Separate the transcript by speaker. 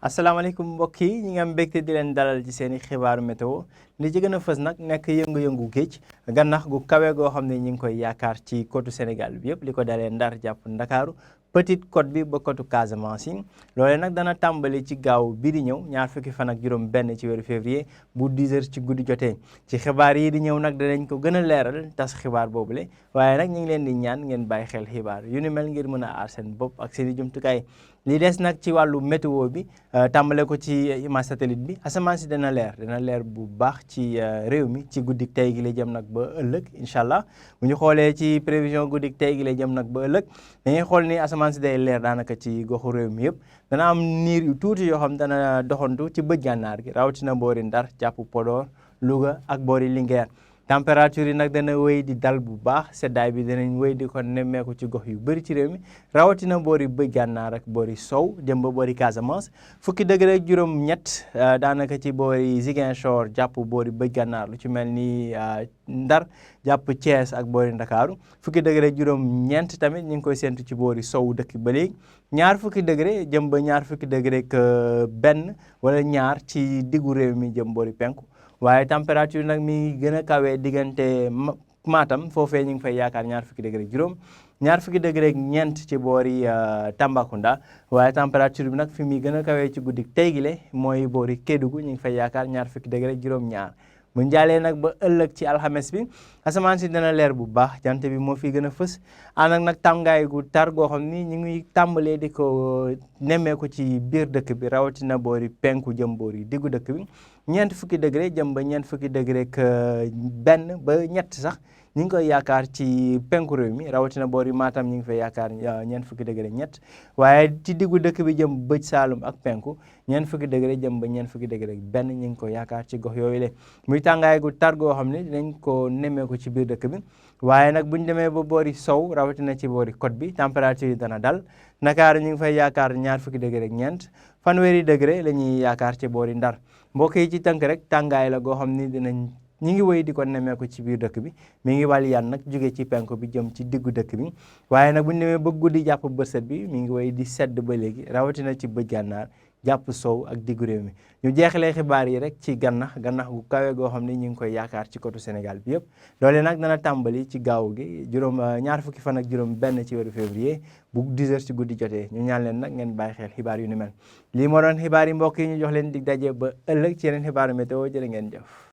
Speaker 1: asalaamaaleykum mbokk yi ñi nga am mbégte di leen dalal ci seen i xibaaru météo li ci gën a fës nag nekk yëngu-yëngu géej gannax gu kawe goo xam ne ñi ngi koy yaakaar ci côte Sénégal bi yëpp li ko dalee Ndar jàpp Ndakaaru Petite Côte bi ba côte Casamance yi loolee nag dana tàmbali ci gaaw bi di ñëw ñaar fukki fan ak juróom benn ci weeru février bu 10 heures ci guddi jotee ci xibaar yi di ñëw nag danañ ko gën a leeral tas xibaar boobule waaye nag ñu ngi leen di ñaan ngeen bàyyi xel xibaar yu ni mel ngir mën a aar seen bopp ak seen i jumtukaay li des nag ci wàllu météo bi tàmbale ko ci image satellite bi asamaan si dana leer bu baax ci réew mi ci guddik tey gi la jëm nag ba ëllëg incha allah bu ñu xoolee ci prévision guddik tey gi la jëm nag ba ëllëg dañuy xool ni asamaan si day leer daanaka ci goxu réew mi yëpp dana am niir yu tuuti yoo xam dana doxantu ci bëj gànnaar gi rawatina boori Ndar jàpp Podor Louga ak boori Linguère température yi nag dana wéy di dal bu baax seddaay bi danañ wéy di ko nemmeeku ci gox yu bëri ci réew mi rawatina boori bëj gànnaar ak boori sow jëm ba boori Casamance fukki degré ak juróom ñett daanaka ci boori Ziguinchor jàpp boori bëj gànnaar lu ci mel ni Ndar jàpp Thiès ak boori Ndakaaru fukki degré ak juróom ñeent tamit ñu ngi koy séntu ci boori sow dëkk ba léegi ñaar fukki degré jëm ba ñaar fukki degré ak benn wala ñaar ci diggu réew mi jëm boori penku waaye température nag mi ngi gën a kawee diggante Matam foofee ñu ngi fay yaakaar ñaar fukki degré juróom ñaar fukki degré ñeent ci boori Tambacounda waaye température bi nag fi muy gën a kawee ci guddi tey gi le mooy boori Kédougou ñu ngi fay yaakaar ñaar fukki degré juróom-ñaar bu ñu jàllee nag ba ëllëg ci alxames bi asamaan si dana leer bu baax jant bi moo fi gën a fës ànd ak nag tàngaay gu tar goo xam ni ñu ngi tàmbalee di ko nemmeeku ci biir dëkk bi rawatina boori penku jëm boori diggu dëkk bi ñeent fukki degré jëm ba ñeent fukki degré ak benn ba ñett sax ñu ngi koy yaakaar ci penku réew mi rawatina boori Matam ñu ngi fay yaakaar ñeent fukki degré ñett waaye ci diggu dëkk bi jëm bëj Saalum ak penku ñeent fukki degré jëm ba ñeent fukki degré ak benn ñu ngi ko yaakaar ci gox yooyu le muy tàngaay gu tar goo xam ne dinañ ko nemmeeku ci biir dëkk bi waaye nag bu ñu demee ba boori sow rawatina ci boori côte bi température yi dana dal Ndakaaru ñu ngi fay yaakaar ñaar fukki degré ak ñeent fanweeri degré la ñuy yaakaar ci boori Ndar mbokk yi ci tënk rek tàngaay la goo xam ni ñi ngi wéy di ko nemmeeku ci biir dëkk bi mi ngi wàll yan nag jóge ci penku bi jëm ci diggu dëkk bi waaye nag bu ñu demee ba guddi jàpp bëset bi mi ngi wéy di sedd ba léegi rawatina ci bëj gànnaar jàpp sow ak diggu réew mi ñu jeexalee xibaar yi rek ci gannax gu kawe goo xam ne ñu ngi koy yaakaar ci côte Sénégal bi yëpp loole nag dana tàmbali ci gaaw gi ñaar fukki fan ak juróom benn ci weeru février bu 10 heures ci guddi jotee ñu ñaan leen nag ngeen bàyyi xel xibaar yu ni mel lii moo doon xibaar yi mbokk yi ñu jox leen dig daje ba ëllëg ci yeneen xibaaru météo jërë ngeen jëf